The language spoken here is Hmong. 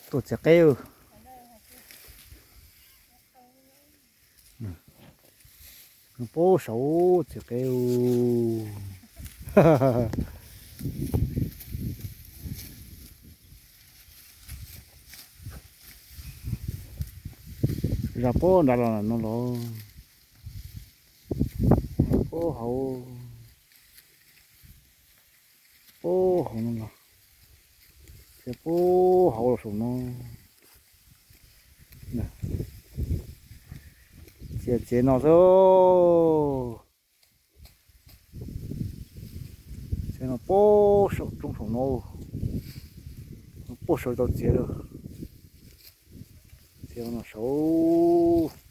Tuaj txiav qeb. Puag saum txiav qeb. Zaj puag nrad los no los. Puag hauv. Puag hauv no los. Txiav puag hauv los saum no. Txiav tsev no xwb. Tsev no puag saum roob saum no. Puag saum tau txiav lawm. Txiav no saud.